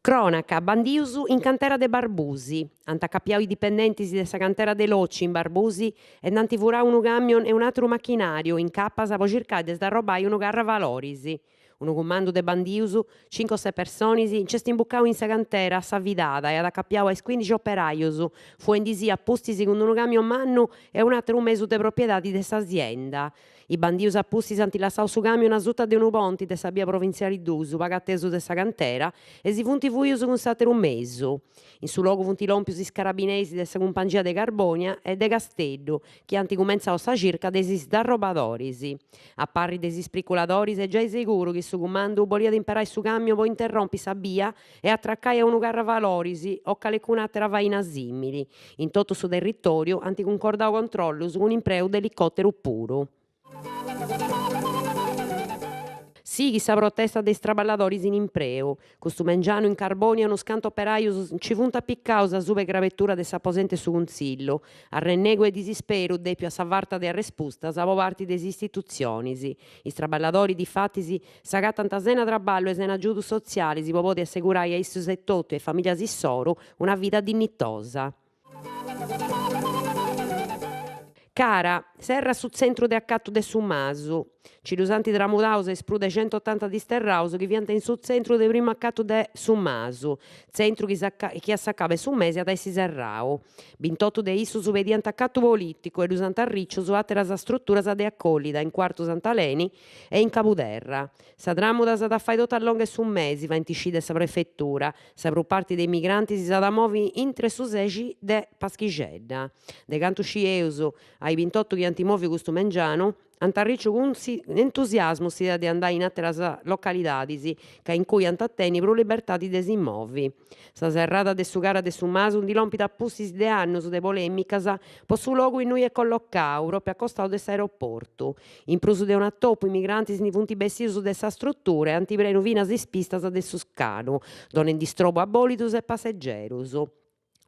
Crònaca, bandius in cantera de Barbusi. Ant acapiau is dipendentis de sa cantera de Locci in Barbusi e nd'ant furau unu camion e un'àteru machinàriu incapas po circai de sdarrobai unu carravaloris. Unu cumandu de bandius, cincu o ses personis, nc'est imbucau in sa cantera a sa fidada e at acapiau a is cuindixi operajus, fuendisì a pustis cun unu camion mannu e un'àteru mesu de propiedadi de s'azienda. Is bandius a pustis ant lassau su camion asuta de unu ponti de sa bia provintziali dus, pagu atesu de sa cantera, e si funt fuius cun s'àteru mesu. In su logu funt lòmpius is carabineris de sa cumpangia de Carbònia e de Casteddu, chi ant cumentzau sa circa de is sdarrobadoris. A parri de is spriculadoris est giai seguru chi su cumandu boliat imperai su camion po interrompi sa bia e atracai a unu carravaloris o calecun'àtera faina sìmili. In totu su territòriu ant cuncordau controllus cun impreu de elicòteru puru. Sighit sa protesta de is traballadoris in impreu. Custu mengianu in Carbònia unus cantu operajus nci funt apicaus asuba 'e crabetura de s'aposentu 'e su Cuntzillu. Arrennegu e disisperu dèpiu a sa farta de arrespustas po parti de is istitutzionis. Is traballadoris difatis s'agatant sena traballu e sena agiudus sotzialis po podi assegurai a issus etotu e a is famìlias issoru una vida dinnitosa. Cara, serrat su tzentru de acatu de Su Masu. Nci ddus ant tramudaus is prus de centotanta disterraus chi fiant in su tzentru de primu acatu de Su Masu, tzentru chi a s'acabu 'e su mesi at a essi serrau. Bintotu de issus pediant acatu polìticu e ddus ant arricius àteras struturas de acollida in Cuartu Sant'Aleni e in Cabuderra. Sa tràmuda s'at a fai totu a longu 'e su mesi, faint scì de sa prefetura. Sa prus parti de is migrantis s'at a movi intre su sexi de Paschixedda. De cantu scieus, a is bintotu chi ant mòviu custu mengianu, ant arriciu cun entusiasmu s'idea de andai in àteras localidadis, ca in cui ant a tenni prus libertadi de si movi. Sa serrada de su Cara de Su Masu ndi lompit a pustis de annus de polèmicas po su logu innui est collocau, pròpriu a costau de s'aeroportu. In prus de un'atopu, is migrantis ndi funt bessius de sa strutura e ant prenu finas is pistas de su scalu, donendi istrobu a bòlidus e passegerus.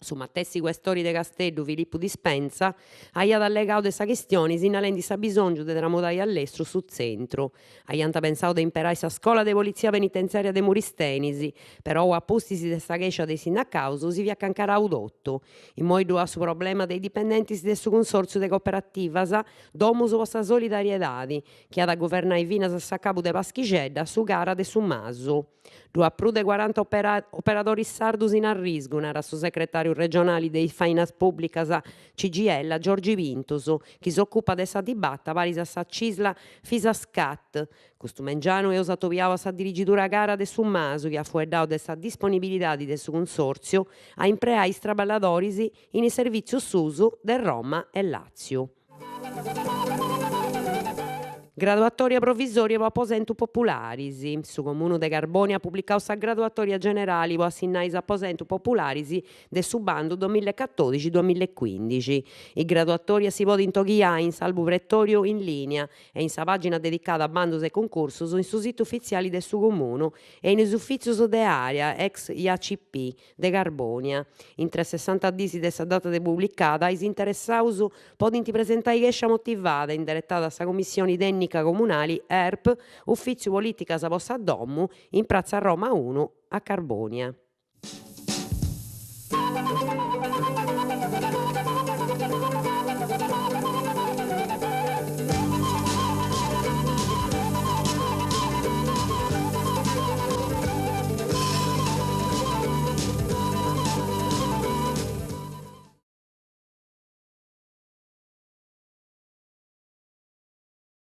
Su matessi questori de Casteddu, Filippu Dispenza, aiat allegau de sa chistioni sinnalendi s'abisòngiu de tramudai a lestru su tzentru. Aiant pensau de imperai sa scola de politzia penitentziària de Muristenis, perou a pustis de sa chèscia de is sindacaus si fiat cancarau totu. Immoi ddu at su problema de is dipendentis de su cunsòrtziu de cooperativas Domus po sa solidariedadi, chi at a guvernai finas a s'acabu de Paschixedda su Cara de Su Masu. Ddu at prus de cuaranta operadoris sardus in arrisgu, narat su secretàriu regionali de is Fainas Pùblicas CGIL Giorgi Pintus, chi s'ocupat de sa dibata paris a sa Cisl Fisascat. Custu mengianu eus atobiau a sa dirigidura Cara de Su Masu chi at fueddau de sa disponibilidadi de su cunsòrtziu a impreai is traballadoris in is servìtzius suus de Roma e Làtziu. Graduatòria provisòria po aposentus popularis. Su Comunu de Carbònia at publicau sa graduatòria generali po assinnai is aposentus popularis de su bandu duamilla e catòdixi duamilla e cuìndixi. Is graduatòrias si podint oghiai in s'albu pretòriu in lìnia e in sa pàgina dedicada a bandus e cuncursus in su situ ufitziali de su Comunu e in is ufìtzius de area ex IACP de Carbònia. Intre sessanta dis de sa data de publicada, is interessaus podint presentai chèscia motivada inderetada a sa Commissioni Tènnica Comunali ERP, Ufìtziu Polìticas po sa Domu, in pratza Roma unu, a Carbònia.